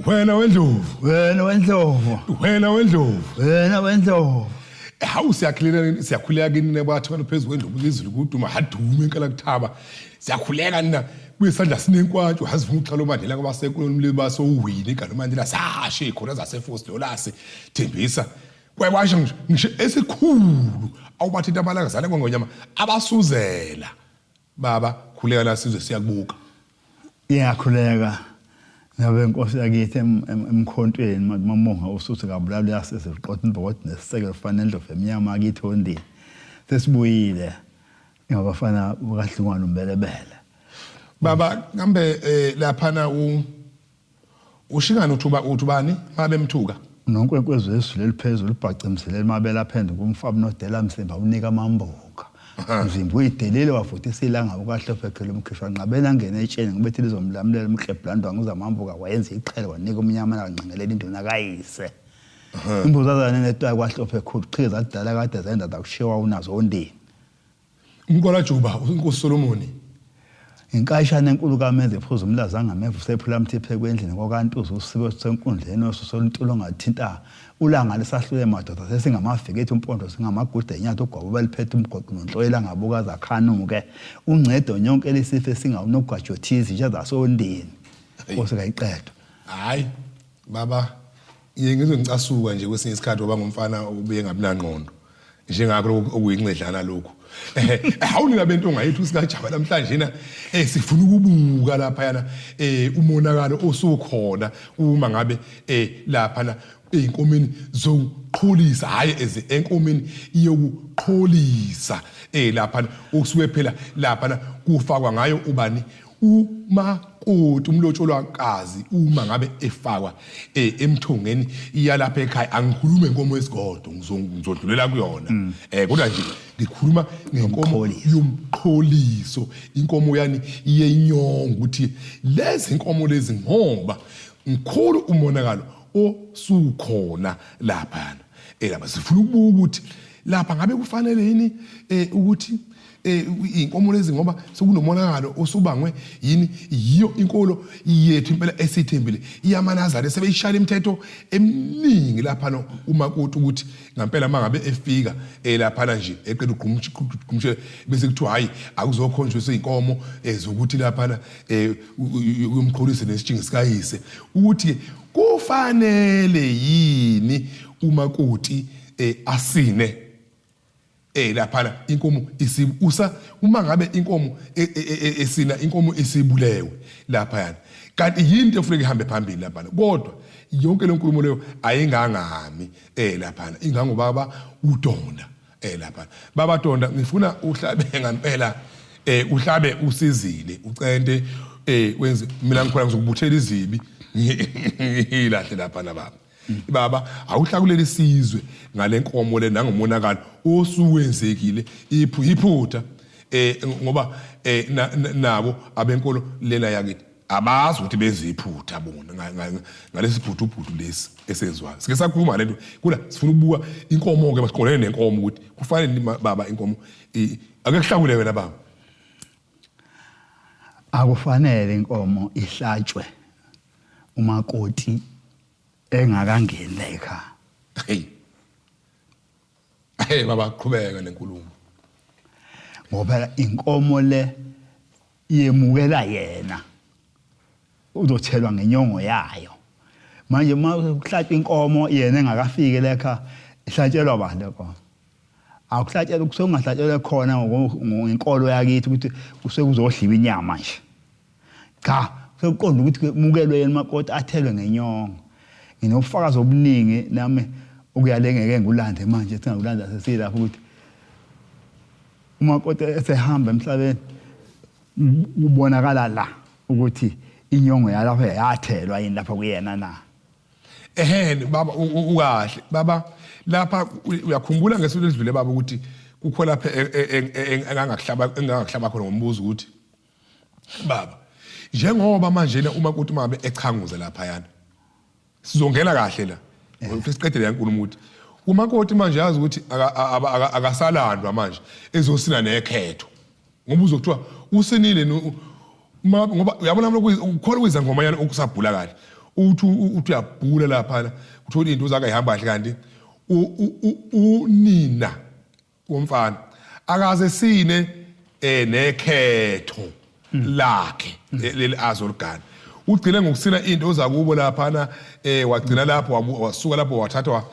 Wena wendlovu. Wena wendlovu. Wena wendlovu. Wena wendlovu. Hawu, siyakhuleka, siyakhuleka kini nabathi wena phezu kwendlovu, izulu kuduma hadume inkala kuthaba. Siyakhuleka nina kuyisandla sinenkwantshu hazivuma uxhala uMandela kwabasekulomlilo basowini igama uMandela sashe khona zaseFosi lolasi Thembisa kwasho ngisho esikhulu awubathinta amalanga zale kwangonyama abasuzela. Baba, khuleka la, sizwe siyakubuka. Iyakhuleka nabe inkosi yakithi emkhontweni mamonga usuthi kabulala uyasiza uqotha imbokode nesisekelo fana nendlovu emnyama akithi ondini. Sesibuyile ngabafana bakaDlungwane umbelebele. Baba, kambe laphana u ushingana uthuba uthi ubani mabemthuka? Nonkwenkwezi wezulu eliphezulu ubhace emzileni mabele aphenduka umfabu nodela msimba unika amambuka. Mzimba uyidelile wavuthisa ilanga ukahlophe ekhela umkhishwa nqabeni angene etsheni ngibethi lizomlamulela umklebhulandwa nguzamambuka wayenza iqhele wanika umnyama nanqingelela induna kayise. Imbuzazane netwayi kwahlophe khulu qhiza kudala kade zenda zakushiwa unazo ondini. Umkwalajuba inkosi Solomoni. Inkayishana enkulu kaMenzi ephuza umlazi angameva usephula mthiphe kwendlini kokantuza usibe senkundleni osusoluntulo ongathinta ulanga lisahlule madoda sesingamafiki ethi umpondo singamagude enyathi ugwabo beliphethe umgoqo nonhloyela ngabuka zakhanuke uncedo nyonke lisife singawunogwajo thize nje zasondini Nkosi kayiqedwa. Hayi baba, ngiye ngizwe ngicasuka nje kwesinye isikhathi ngoba ngumfana ubuye ngabinangqondo njengakho lokhu okuyincedlana lokhu. Hawu nina bentonga yethu sikajaba namhlanje na sifuna ukubuka lapha yana umonakalo osukhona uma ngabe lapha na ey'nkomeni zokuqholisa, hhayi eze enkomeni iyokuqholisa lapha okusuke phela lapha kufakwa ngayo ubani umakoti umlotsholwakazi uma ngabe efakwa emthongeni iyalapha ekhaya. Angikhulume ngenkomo yesigodo, ngizodlulela kuyona kodwa nje ngikhuluma ngenkomo yomqholiso, inkomo yani iyenyongo ukuthi lezi inkomo lezi, ngoba mkhulu umonakalo osukhona laphana. Lapha sifuna ukubuka ukuthi lapha ngabe kufanele yini ukuthi inkomo lezi, ngoba sekunomonakalo osubangwe yini yiyo inkolo yethu impela esithembile iyamaNazareth, sebeyishaya imithetho eminingi lapha no umakoti ukuthi ngampela mangabe efika laphana nje eqeda ugqumshe bese kuthiwa hayi akuzokhonjwa izinkomo ezokuthi laphana uyomqholise nesitshingi sikayise, ukuthi kufanele yini umakoti asine laphana inkomo isibusa uma ngabe inkomo esina inkomo isibulewe laphayana, kanti yinto efuneka ihambe phambili laphana. Kodwa yonke le nkulumo leyo ayingangami laphana, ingangobaba uDonda laphana. Baba Donda, ngifuna uhlabe ngempela, uhlabe usizile ucente wenze mina ngikhona ngizokubuthela izibi ngilahle laphana. Baba, baba, awuhlakuleli isizwe ngale nkomo le nangomonakalo osuwenzekile iphutha ngoba nabo abenkolo lena yakithi abazi ukuthi benze iphutha bona ngalesi phuthuphuthu lesi esenziwayo. Sike sakhuluma lento kula, sifuna ukubuka inkomo ke masiqondene nenkomo ukuthi kufanele baba inkomo ake kuhlakule wena baba. Akufanele inkomo ihlatshwe umakoti engakangeni la ekhaya. Hey hey baba, qhubeka nenkulumo. Ngoba inkomo le yemukela yena uzothelwa ngenyongo yayo. Manje uma kuhlatshwa inkomo yena engakafiki lekha, ihlatshelwa bani lenkomo? Akuhlatshelwa, kusuke kungahlatshelwa khona ngenkolo yakithi ukuthi kusuke kuzodliwa inyama nje. Cha, sekuqonda ukuthi kumukelwe yena umakoti athelwe ngenyongo. Nginobufakazi obuningi nami okuyale ngeke ngulande manje, singakulanda sesilapho, ukuthi umakoti esehamba emhlabeni kubonakala la ukuthi inyongo yalapho yathelwa yini lapha kuyena na. Ehhe baba, ukahle baba lapha. Uyakhumbula ngesonto elidlule baba ukuthi kukho lapha engangakuhlaba engangakuhlaba khona ngombuzo ukuthi baba, njengoba manje na umakoti mabe echanguza lapha yana, sizongena kahle la ufike siqedele yankulumo, ukuthi umakoti manje yazi ukuthi akasalandwa manje ezosina nekhetho, ngoba uzokuthiwa usinile ngoba uyabona lokhu kukhona kuyizangoma yana okusabhula kahle. Uthi uthi uyabhula lapha uthola into zakhe ihamba kahle kanti unina womfana akaze sine nekhetho lakhe leli azoligana. Ugcine ngokusina into ozakubo laphana, wagcina lapho, wasuka lapho wathathwa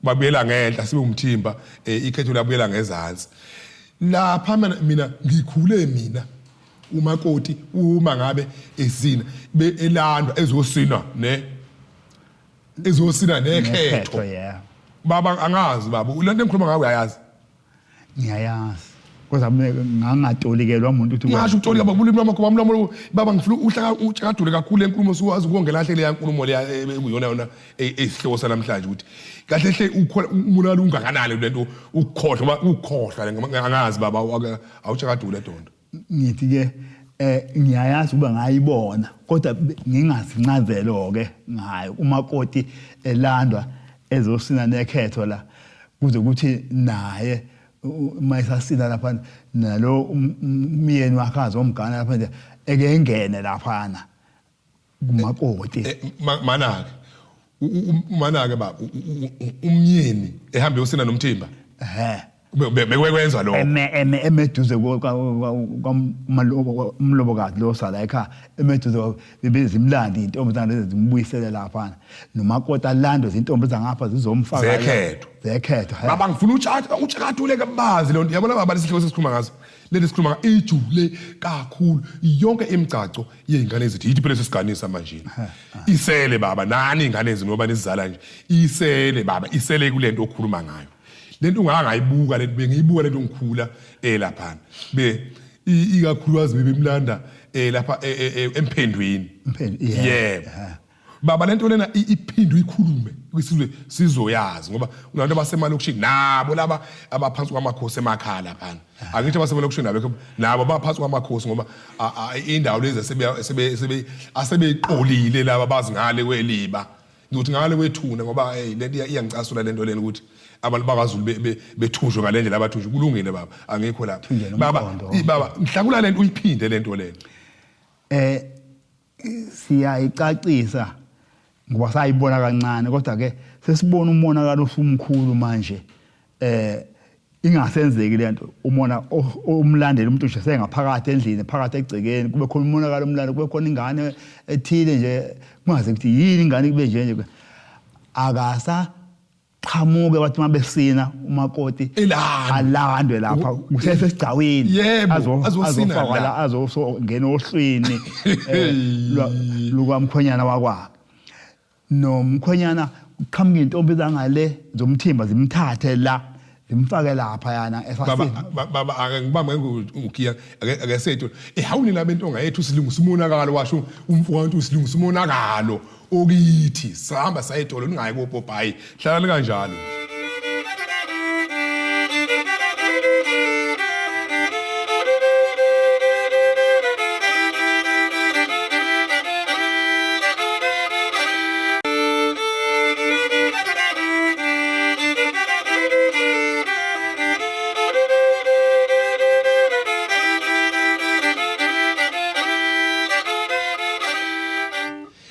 babuyela ngenhla sibe umthimba, ikhetho labuyela ngezansi. Lapha mina ngikhule mina umakoti uma ngabe esina elandwa ezosina ne ezosina nekhetho. Baba angazi baba, lento engikhuluma ngayo uyayazi? Ngiyayazi. Kodwa ngangatolikelwa umuntu ukuthi ngasho ukutolika baba ulimi lwami lwami baba, ngifuna uhlaka utshakadule kakhulu enkulumo suwazi ukongela kahle leya nkulumo leya ekuyona yona esihloko sanamhlanje ukuthi kahle hle ukhola umonakalo ungakanani lento ukukhohlwa ukukhohlwa angazi baba awutshakadule dondo. Ngithi ke ngiyayazi ukuba ngayibona kodwa ngingazincazelo ke ngayo. Umakoti elandwa ezosina nekhetho la kuze kuthi naye uma esasina lapha nalo umyeni wakhe azomgana lapha nje eke ngene laphana kumakoti. Manake manake baba, umyeni ehambe yosina nomthimba bekwenza lokho eme eme emeduze kwamlobokazi lo sala ekhaya, emeduze bebezimlandi intombi zangale zimbuyisele laphana nomakoti alandwe izintombi zangapha zizomfaka zekhetho zekhetho. Baba ngifuna utshata utshakadule kabazi lonto yabona baba, lesihloko sesikhuluma ngaso leli sikhuluma ijule kakhulu yonke imigcaco yey'ngane ezithi yithi phela sesiganisa manje isele baba nani iy'ngane ezi ngoba nizizala nje isele baba isele kule nto okhuluma ngayo lento ungangayibuka lento bengiyibuka lento ngikhula laphana be ikakhulukazi bebemlanda lapha emphendwini. Yebo baba, lento lena iphinde uyikhulume kwisizwe sizoyazi ngoba unabantu abasemalokishini nabo laba abaphansi kwamakhosi emakhaya laphana, angithi abasemalokishini nabo nabo baphansi kwamakhosi ngoba indawo lezi asebeyiqolile laba bazi ngale kweliba ngizothi ngale kwethuna ngoba hey lento iyangicasula lento lena ukuthi abantu bakaZulu bethunjwe ngale ndlela abathunjwe. Kulungile baba, angikho lapha baba. Baba mhlakula lento uyiphinde lento lena. Siyayicacisa ngoba sayibona kancane kodwa ke sesibona umonakalo usumkhulu manje, ingasenzeki lento umona umlandela umuntu nje sengaphakathi endlini phakathi egcekeni kube khona umonakalo umlando kube khona ingane ethile nje kungaze ukuthi yini ingane kube nje nje akasa qhamuke bathi mabesina umakoti alandwe lapha kusesesigcawini azofakwa la azosongena ohlwini lukamkhwenyana wakwakhe nomkhwenyana kuqhamuka intombi zangale zomthimba zimthathe la zimfake lapha yana esasini. Baba ake ngibambe ngiya ake sethu ehawuni la bentonga yethu silungisa umonakalo washo umfowethu silungisa umonakalo okithi sihamba sayitolo ningayi kopopayi hlalani kanjalo.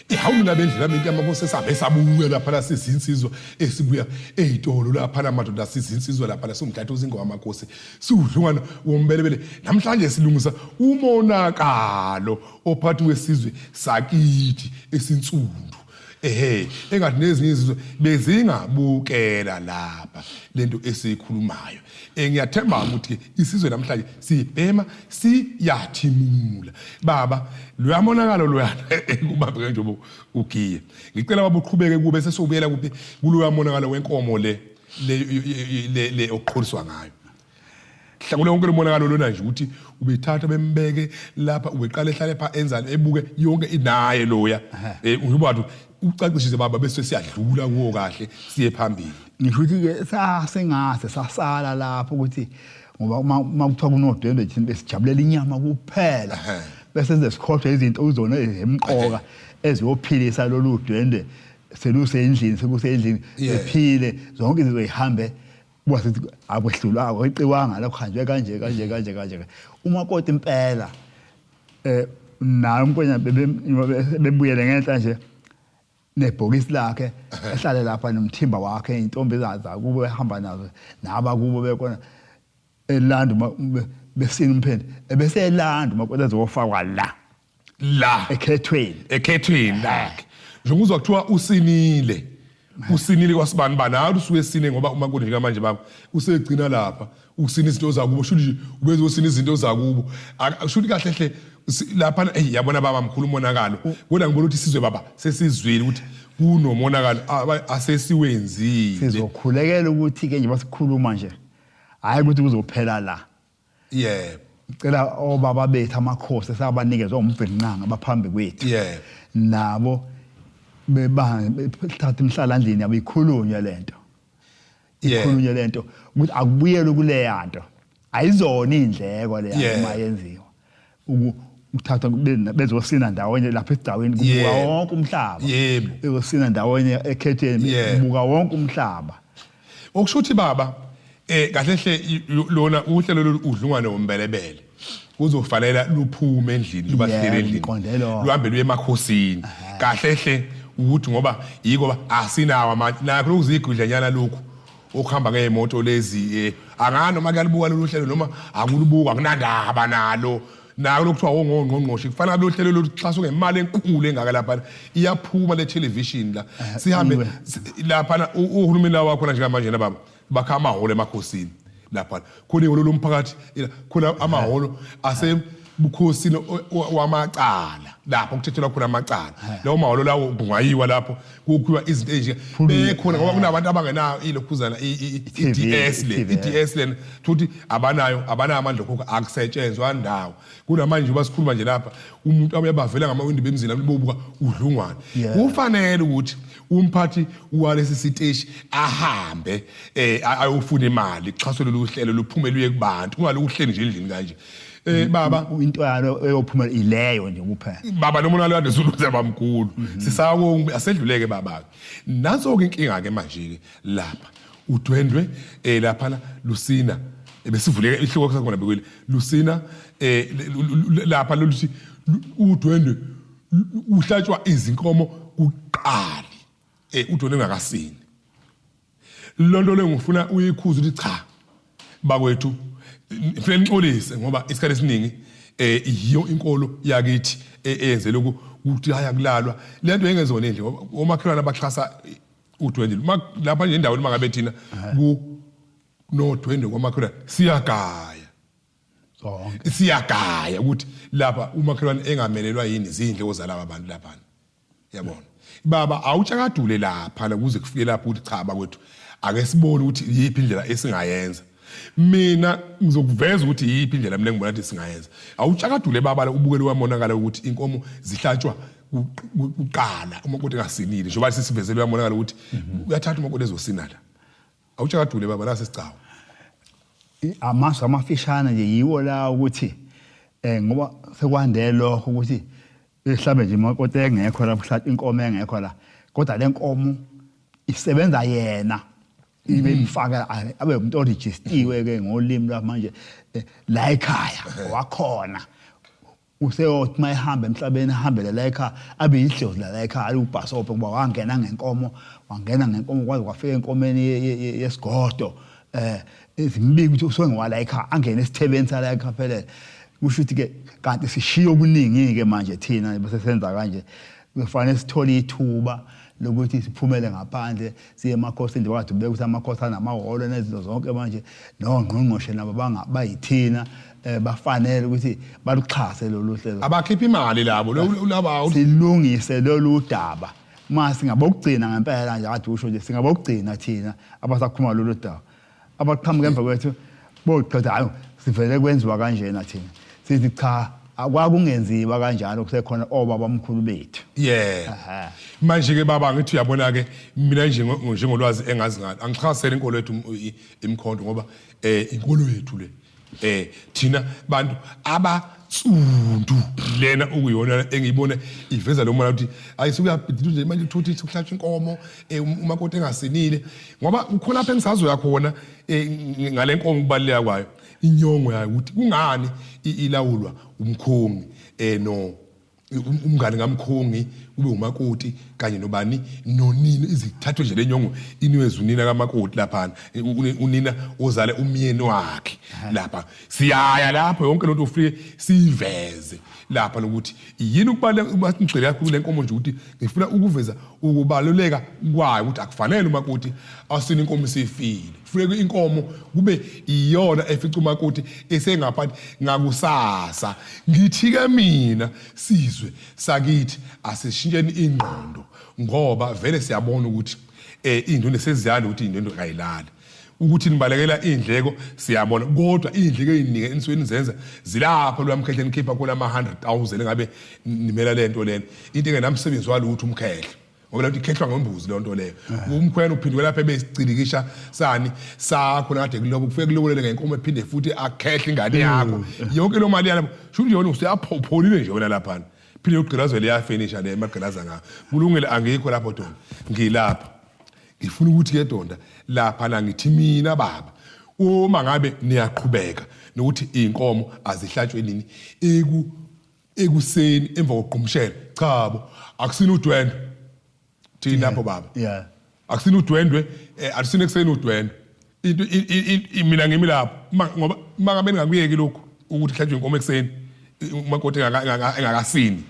Ihawula bendlela into yamakhosi esabe sabuya lapha la sizinsizwa esibuya eyitolo lapha la madoda sizinsizwa lapha la siwumthatha uzingo wamakhosi siwudlungana wombelebele. Namhlanje silungisa umonakalo ophathi wesizwe sakithi esinsundu, ehe engathi nezinye izizwe bezingabukela lapha lento esiyikhulumayo. Ngiyathemba ukuthi isizwe namhlanje sibhema siyathimula baba loyamonakalo loyana kubaba njengoba ugiye. Ngicela baba uqhubeke kube sesubuyela kuphi kuloya monakalo wenkomo le le le okuqholiswa ngayo. Hlakule wonke lomonakalo lona nje ukuthi ubethatha bembeke lapha ubeqala ehlale pha enzani ebuke yonke inaye loya, uyoba ucacishise baba bese siyadlula kuwo kahle siye phambili. Ngisho ukuthi ke sasengase sasala lapho ukuthi ngoba uma kuthiwa kunodwendwe thina besijabulela inyama kuphela bese size sikhohlwe izinto uzona ezimqoka eziyophilisa lolu dwendwe selusendlini sekusendlini ephile zonke izinto zihambe kwasithi akwehlulwa akweqiwanga la kuhanjwe kanje kanje kanje kanje. Umakoti impela naye umkwenyana bebuyele ngenhla nje. Nebhokisi lakhe ehlale lapha nomthimba wakhe, intombi zakubo ehamba nazo naba kubo bekona elanda besina umphendi, ebese elanda umakoti ezofakwa la la ekhethweni, ekhethweni lakhe. Njengoba kuthiwa usinile, usinile kwasibani bani, hayi usuke esine ngoba umakoti njengamanje baba usegcina lapha usina izinto zakubo, shuthi nje ubezosina izinto zakubo, shuthi kahle hle lapha. Hey, yabona baba, mkhulu umonakalo, kodwa ngibona ukuthi sizwe baba sesizwile ukuthi kunomonakalo asesiwenzile. Sizokhulekela ukuthi ke nje basikhuluma nje, hayi ukuthi kuzophela la. Cela obaba bethu amakhosi esabanikeza uMvelinqangi abaphambi kwethu. Nabo bebanga bethatha imhlalandlini yabo, ikhulunywe lento. Ikhulunywe lento ukuthi akubuyelwe kuleya nto. Ayizona indleko leya uma yenziwa. Ukuthatha bezosina ndawonye lapha esigcawini kubuka wonke umhlaba. Bezosina ndawonye ekhetheni kubuka wonke umhlaba. Okusho ukuthi baba kahle hle lona uhlelo lolu udlungwane wombelebele kuzofanele luphume endlini, lubahlele endlini, luhambe luye emakhosini. Kahle hle ukuthi ngoba yiko asinawo amandla nakho lokuzigudlanyana lokhu okuhamba ngey'moto lezi, angani noma kuyalibuka lolu hlelo noma akulubuka, akunandaba nalo. Nako lokuthiwa wongongqongqoshe kufanele abe uhlelo loluxhaswe ngemali enkulu engaka lapha, iyaphuma le television la, sihambe lapha. Uhulumeni lawa wakhona njengamanje na baba bakha amahholo emakhosini lapha, khona ihholo lomphakathi, khona amahholo asebukhosini wamacala lapho kuthethelwa khona amacala. Lawo mahholo lawo kungayiwa lapho kukhiwa izinto ezinje bekhona, ngoba kunabantu abangenayo ilokhuzana i-DS le, i-DS lena futhi abanayo, abanayo amandla okhokha, akusetshenzwa ndawo. Kunamanje njengoba sikhuluma nje lapha umuntu abuye bavela ngamawindi bemzini bobuka udlungwane. Kufanele ukuthi umphathi walesi siteshi ahambe ayofuna imali, kuxhaswe lolu hlelo, luphume luye kubantu, kungaloku uhleli nje endlini kanje. Baba, into yalo eyophuma ileyo nje kuphela. Baba, noma unalo kade suluze bamkhulu, sisako asedluleke baba. Nanso ke inkinga ke manje ke lapha udwendwe lapha lusina besivuleke ihloko sakhona bekwele lusina lapha loluthi udwendwe uhlatshwa izinkomo kuqali udwendwe ngakasini. Lonto le ngifuna uyikhuza ukuthi cha bakwethu, kufanele nixolise ngoba isikhathi esiningi yiyo inkolo yakithi eyenze lokhu ukuthi haya kulalwa lento engezona endle omakhelwane abaxhasa udwendwe lapha nje endaweni. Mangabe thina ku nodwendwe kwamakhelwane siyagaya sonke, siyagaya ukuthi lapha umakhelwane engamelelwa yini izindleko zalaba bantu lapha. Yabona baba, awutshakadule lapha la kuze kufike lapho ukuthi cha bakwethu, ake sibone ukuthi yiphi indlela esingayenza. Mina ngizokuveza ukuthi yiphi indlela mina engibona ukuthi singayenza. Awutshakadule baba la, ubukele wamonakala ukuthi inkomo zihlatshwa kuqala umakoti engasinile, njengoba sisivezele uyamonakala ukuthi uyathatha umakoti ezosina la. Awutshakadule baba la sesicawu. Amasu amafishane nje yiwo la ukuthi ngoba sekwande lokho ukuthi mhlambe nje umakoti engekho la, kuhlatshwa inkomo engekho la, kodwa le nkomo isebenza yena, ibe imfaka abe umuntu orejistiwe ke ngolimi lwamanje la ekhaya wakhona. Useyothi uma ehamba emhlabeni ahambele la ekhaya, abe yidlozi la ekhaya, alubhasobhe ngoba wangena ngenkomo, wangena ngenkomo kwaze kwafika enkomeni yesigodo, zimbika ukuthi usengowala ekhaya, angene esithebeni sala ekhaya phelele. Kusho ukuthi ke kanti sishiya okuningi ke manje thina bese senza kanje, kufanele sithole ithuba lokuthi siphumele ngaphandle siye emakhosini, njengoba kade ubeka ukuthi amakhosi anamahholo nezinto zonke manje, nongqongqoshe nabo bayithina, bafanele ukuthi baluxhase lolu hlelo. Abakhipha imali labo laba. Silungise lolu daba ma singabokugcina ngempela nje, kade usho nje singabokugcina thina abasakhuluma lolu daba, abaqhamuka emva kwethu boqeda hayi sivele kwenziwa kanjena, thina sithi cha, akwakungenziwa kanjalo kusekhona obaba omkhulu bethu. Manje ke baba ngithi uyabona ke mina nje njengolwazi engazi ngalo, angixhasele inkolo yethu imkhonto ngoba inkolo yethu le, thina bantu abatsundu lena okuyona engiyibona iveza lo mona ukuthi ayisukuyabhidila nje manje uthi kuhlatshwa inkomo umakoti engasinile, ngoba kukhona lapha engisazoya khona ngale nkomo, ukubaluleka kwayo, inyongo yayo, ukuthi kungani ilawulwa umkhongi no Umngane kamkhongi kube umakoti kanye nobani nonina, izithathwe nje lenyongo iniwezwe unina kamakoti laphana, unina ozale umyeni wakhe lapha. Siyaya lapho yonke lonto ufike siyiveze lapha lokuthi yini ukubaluleka ukuba ngigxile kakhulu le nkomo nje, ukuthi ngifuna ukuveza ukubaluleka kwayo, ukuthi akufanele umakoti asine inkomo isifile. Kufuneka inkomo kube iyona efica umakoti esengaphansi ngakusasa. Ngithi-ke mina, sizwe sakithi, asishintsheni ingqondo, ngoba vele siyabona ukuthi iy'ndwendwe seziyanda, ukuthi iy'ndwendwe kayilali, ukuthi nibalekela iy'ndleko siyabona, kodwa iy'ndleko ey'ningi enisuke nizenza zilapho lwamkhehle nikhipha khona ama-100,000 engabe nimela le nto lena, into engenamsebenzi walutho umkhehle, ngoba lento ikhehlwa ngombuzi leyo nto leyo. Umkhwena uphindwe lapha ebesicilikisha sani sakho nakade kulobo, kufike kulobolele ngenkomo, ephinde futhi akhehle ingane yakho yonke lo mali yalapho. Sho nje wena usuyapholile nje wena laphana, phinde ugqilazwe liyafinisha le emagqilaza ngayo. Kulungile, angikho lapho donda, ngilapha ngifuna ukuthi ke donda lapha la ngithi mina baba, uma ngabe niyaqhubeka nokuthi iy'nkomo azihlatshwe nini ekuseni emva kokugqumshela, chabo, akusini udwendwe thini lapho baba. Akusini udwendwe, akusini ekuseni udwendwe. Into mina ngimi lapho ngoba uma ngabe ningakuyeki lokhu ukuthi kuhlatshwe inkomo ekuseni umakoti engakasini,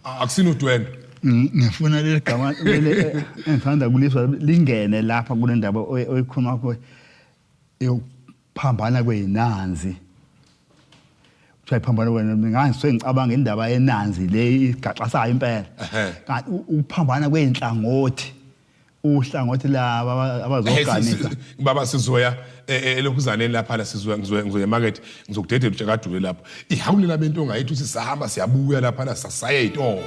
akusini udwendwe. Ngifuna leli gama leli engithanda kulizwa lingene lapha kule ndaba oyikhuluma kho yokuphambana kwey'nanzi. Kuthiwa iphambana kwena, ngangisuke ngicabanga indaba yenanzi le igaxa sayo impela. Kanti ukuphambana kwey'nhlangothi, uhlangothi laba abazoganisa. Baba, sizoya elokhuzaneni lapha la, sizoya ngizoya emakethe, ngizokudedela utshakadule lapho. Ihawulela bento ongayithi ukuthi sahamba siyabuya lapha la, sasaya ey'tolo.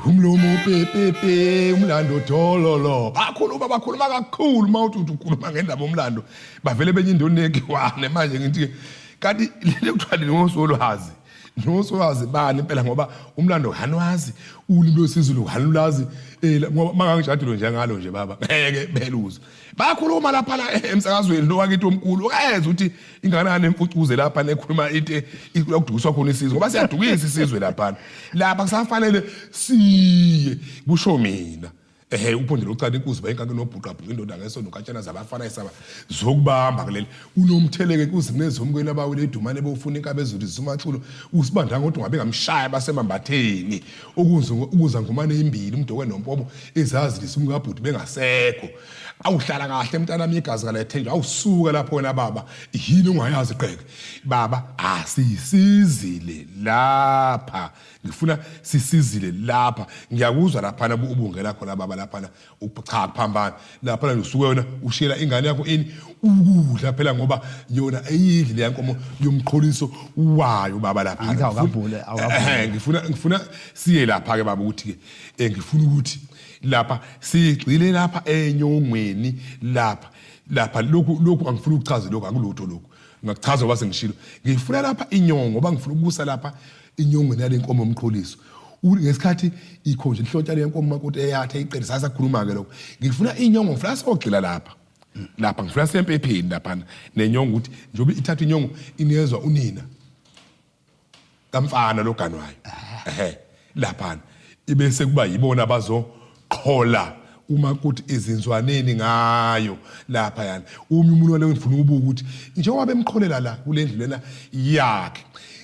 Umlomo pepepe, umlando dololo. Bakhuluma, bakhuluma kakhulu. Uma uthi ukhuluma ngendaba omlando, bavele benye into nekiwane. Manje ngithi kanti le kuthiwa ngosolwazi, nosolwazi bani impela, ngoba umlando hanwazi, ulimi lwesiZulu hanulazi, ngoba mangangijadile njengalo nje baba, ngeke beluze. Bayakhuluma lapha la emsakazweni lo wakithi omkhulu, ukayeza ukuthi inganani emfucuze lapha nekhuluma into okudukiswa khona isizwe, ngoba siyadukisa isizwe lapha. Lapha kusafanele siye, kusho mina. Ehe, uphonde locala inkuzi bayinkake nobhuqabhuqa indoda ngesono katshana zabafana isaba zokubamba kuleli unomtheleke inkuzi nezomkweni abawile idumane bofuna inkabe ezulu zisumaxulo usibanda ngodwa ngabe ngamshaya basemambatheni ukuza ngumane imbili umdokwe nompobo ezazi lisumkabhuti bengasekho. Awuhlala kahle mntanami, igazi kalethenjwa, awusuka lapho wena baba, yini ongayazi qeke baba. Asisizile lapha, ngifuna sisizile lapha. Ngiyakuzwa laphana ubungela khona baba laphana, cha, kuphambana laphana. Usuke wena ushiyela ingane yakho ini ukudla phela, ngoba yona eyidli leya nkomo yomqholiso wayo baba lapha. Angithi awukabhule, awukabhule. Ngifuna siye lapha ke baba, ukuthi ke ngifuna ukuthi lapha sigxile lapha enyongweni lapha lokhu angifuni ukuchaza lokhu, akulutho lokhu ngakuchaza ngoba sengishilo. Ngifuna lapha inyongo ngoba ngifuna ukusa lapha inyongweni yale nkomo yomqholiso ngesikhathi ikho nje inhlotshana yenkomo makoti eyathe iqede sasakhuluma ke lokho. Ngifuna inyongo, ngifuna sogxila lapha, ngifuna sempepheni laphana nenyongo, ukuthi njengoba ithatha inyongo inikezwa unina kamfana loganwayo, ehe, laphana ibese kuba yibona abazoqhola uma kuthi izinzwaneni ngayo lapha yana. Uma umuntu wale ngifuna ukubuka ukuthi njengoba bemqholela la kule ndlu lena yakhe,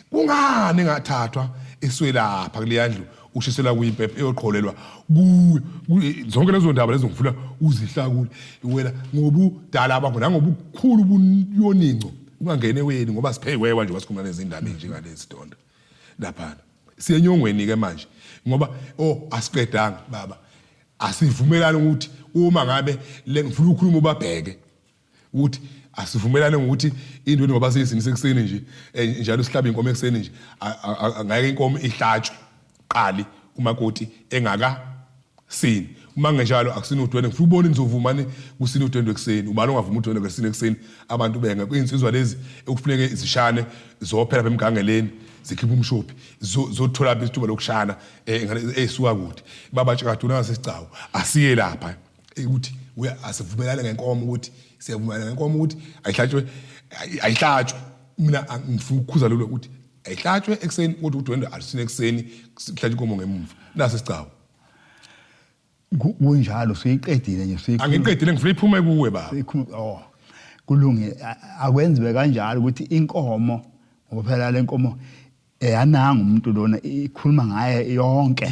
kungani engathathwa eswelapha kuleya ndlu ushiselwa kuyimpepho eyoqholelwa kuwe? Zonke lezo ndaba lezo ngifuna uzihlakule wena ngobudala bakho nangobukhulu buyoninco, ungangene weni ngoba siphekwewa nje wasikhuluma nezindaba njengalezi donda laphana. Siyenyongweni ke manje ngoba oh asiqedanga baba, asivumelane ukuthi uma ngabe le ngifuna ukukhuluma ubabheke ukuthi asivumelane ngokuthi into ngoba seyisini sekuseni nje, njalo sihlaba inkomo ekuseni nje, ngeke inkomo ihlatshwe qali umakoti engaka sini. Uma ngenjalo akusini udwendwe, ngifuna ubone nizovumani kusini udwendwe ekuseni. Ubani ongavuma udwendwe ngesini ekuseni? Abantu benga kwinsizwa lezi ekufuneke zishane zophela emgangeleni zikhipha umshophi zothola isithuba lokushana eyisuka kude. Baba Tshikaduna ngasesicawu asiye lapha ukuthi asivumelane ngenkomo, ukuthi siyavumelana ngenkomo ukuthi ayihlatshwe, ayihlatshwe. Mina ngifuna ukukhuza lolo ukuthi ayihlatshwe ekuseni, kodwa udwendwe alusine ekuseni, kuhlatshwe inkomo ngemuva. Nasi isicawu. Kunjalo, siyiqedile nje, siyikhuluma. Angiqedile, ngifuna iphume kuwe baba. Siyikhuluma. Oh, kulungile, akwenziwe kanjalo ukuthi inkomo, ngoba phela le nkomo eyananga umuntu lona ikhuluma ngaye yonke.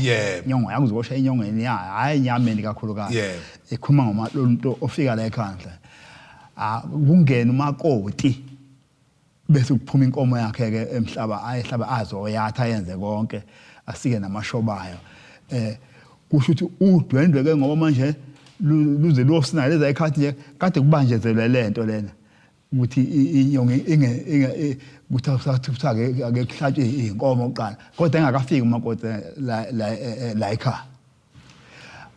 Inyongo yakho uzosha inyongweni yayo, hayi enyameni kakhulukazi. Ikhuluma ngoma lo muntu ofika la ekhaya. Kungena umakoti bese kuphuma inkomo yakhe ke emhlaba, ayihlabe azoyatha ayenze konke, asike namashobayo. Kusho ukuthi udwendwe ke ngoba manje luze luyosina leza ikhathi nje kade kubanjezelwe lento lena ukuthi inyongo inge inge ukuthi awusathi ake kuhlatshwe inkomo kuqala, kodwa engakafiki umakoti la ekhaya.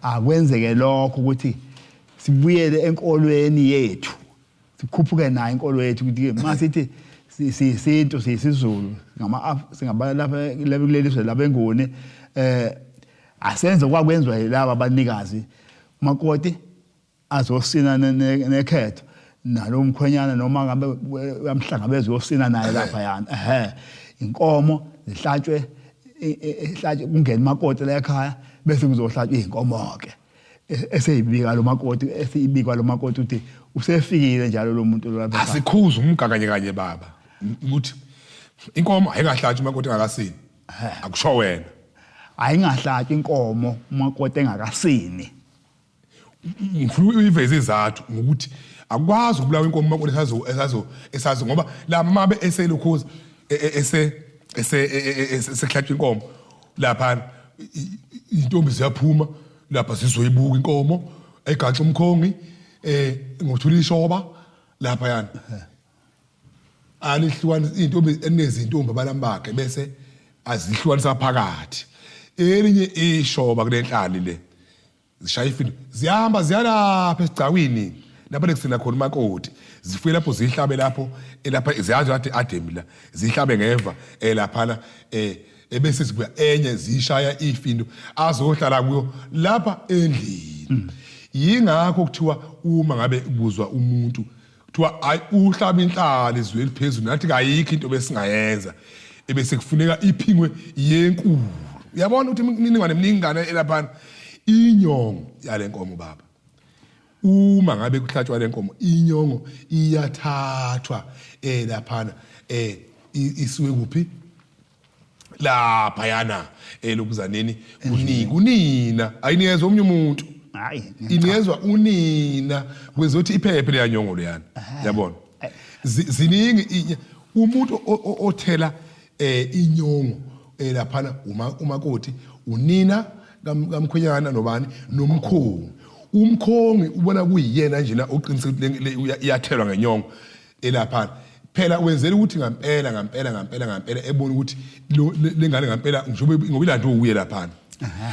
Akwenzeke lokho ukuthi sibuyele enkolweni yethu, sikhuphuke nayo inkolo yethu, ukuthi masithi siyisintu, siyisiZulu, singaba lapha kuleli zwe labenguni, asenze kwakwenziwa yilaba abanikazi. Umakoti azosina nekhetho nalo mkhwenyana, noma ngabe uyamhlangabeza uyosina naye lapha yana. Inkomo zihlatshwe, ihlatshwe kungena umakoti la ekhaya, bese kuzohlatshwa izinkomo ke eseyibika lo makoti, eseyibikwa lo makoti ukuthi usefikile njalo lo muntu lo lapha. Asikhuze umga kanye kanye baba ukuthi inkomo ayingahlatshwa umakoti engakasini. Akusho wena. Ayingahlatshwa inkomo umakoti engakasini. Ngifuna uyiveze izathu ngokuthi akwazi ukubulawa inkomo umakoti esazo esazo, ngoba la mabe eselukhuza ese ese esekuhlatshwa inkomo lapha, intombi ziyaphuma lapha zizoyibuka inkomo egaxa umkhongi ngokuthula ishoba lapha yana. Alihlukanisa intombi enezintombi abalami bakhe bese azihlukanisa phakathi. Elinye ishoba kulenhlali le zishaya ifindo, zihamba ziyalapha esigcawini lapho lekusina khona umakoti, zifike lapho zihlabe lapho lapha, ziyazi kade ademi la, zihlabe ngeva laphana, ebese zibuya enye zishaya ifindo azohlala kuyo lapha endlini. Yingakho kuthiwa uma ngabe kubuzwa umuntu kuthiwa hayi uhlaba inhlali izwe eliphezulu, nathi kayikho into besingayenza ebese kufuneka iphingwe yenkulu. Uyabona ukuthi imininingwane eminingi elaphana. Inyongo yale nkomo baba, uma ngabe kuhlatshwa le nkomo, inyongo iyathathwa laphana isiwe kuphi lapha yana elokuzaneni kunina, ayinikezwa omunye umuntu, hayi inikezwa unina kwenza ukuthi iphephe leyanyongo leyana. Yabona, ziningi umuntu othela inyongo laphana, umakoti, unina kamkhwenyana nobani nomkhongi. Umkhongi ubona kuyiyena njena oqiniseka ukuthi iyathelwa ngenyongo elaphana. Phela wenzela ukuthi ngampela ngampela ngampela ngampela ebona ukuthi lengane ngampela njengoba ngoba ilanto uye laphana.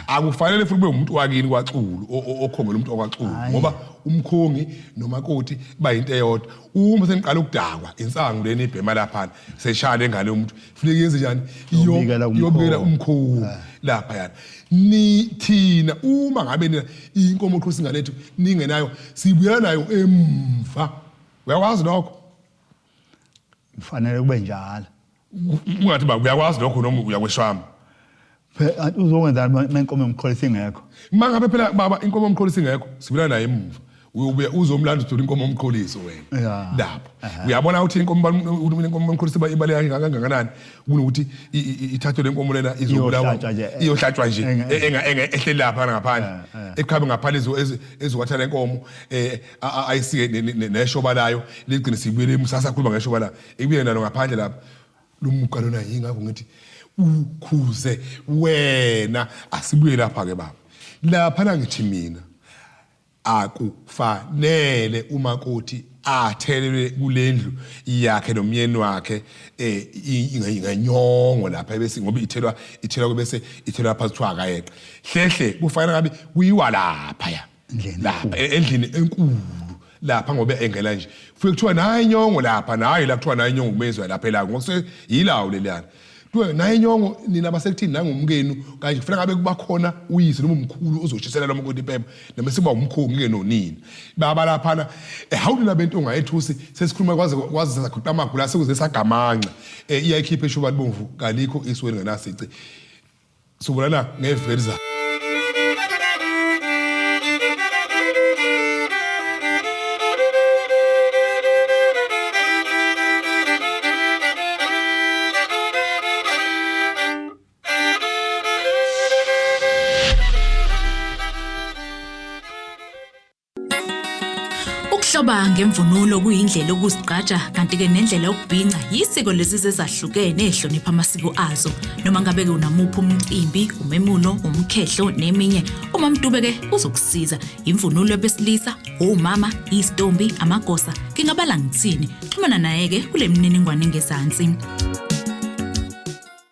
Akufanele futhi kube umuntu wakini kwaXulu okhongela umuntu wakwaXulu, ngoba umkhongi nomakoti bayinto eyodwa. Uma seniqala ukudakwa insangu lena ibhema laphana, seshaya lengane yomuntu, funeka yenze njani? Iyobikela umkhongi lapha yana. Ni thina uma ngabe nina inkomo qhosa ingane yethu ningenayo, sibuyela nayo emva. Uyakwazi lokho? Kufanele kube njalo. Ungathi ba uyakwazi lokho noma uyakweshwama. Phela uzokwenza menkomo yomqholisi ingekho. Mangabe phela baba inkomo yomqholisi ingekho, sibuyela naye emuva. Uyobuya uzomlanda uthola inkomo yomqholiso wena. Lapho. Uyabona ukuthi inkomo yomqholiso ibaleka kangakanani kunokuthi ithathwe lenkomo lena izobulawa, iyohlatshwa nje ehleli lapha ngaphandle. Eqhabe ngaphandle ezokwatha lenkomo ayisike neshoba layo ligcine sibuyele emsasa khuluma ngeshoba layo ibuye nalo ngaphandle lapha. Lumuka lona yingakho ngithi ukhuze wena. Asibuye lapha ke baba. Lapha la ngithi mina akufanele umakoti athelelwe kulendlu yakhe nomyeni wakhe eh ngenyongo lapha bese ngoba ithelwa ithelwa bese ithelwa phansi kuthiwa akayeqa hlehle kufanele ngabe kuyiwa lapha ya lapha e, endlini enkulu lapha ngoba engena nje kufike kuthiwa nayi inyongo lapha nayi la kuthiwa nayi inyongo kumezwa lapha elawo ngoba yilawo leliyana Kuthiwa naye inyongo nina basekuthini nangomkenu kanje kufanele ngabe kuba khona uyise noma umkhulu ozoshisela lo mkhulu impepho noma siba umkhulu ngike nonina baba laphana eh, hawu nina bentonga yethusi sesikhuluma kwaze kwaze saguqa amagula sekuze sagamanxa eh, iyayikhipha eshuba libomvu kalikho isu elingenasici sobonana ngeveli Ukuhloba ngemvunulo kuyindlela yokuzigqaja kanti-ke nendlela yokubhinca yisiko lezizwe ezahlukene ehlonipha amasiko azo. Noma ngabe-ke unamuphi umcimbi, umemulo, umkhehlo neminye, uMamDube-ke uzokusiza. Imvunulo yabesilisa, omama, izitombi, amagosa, ngingabala ngithini. Xhumana naye-ke kule mininingwane engezansi.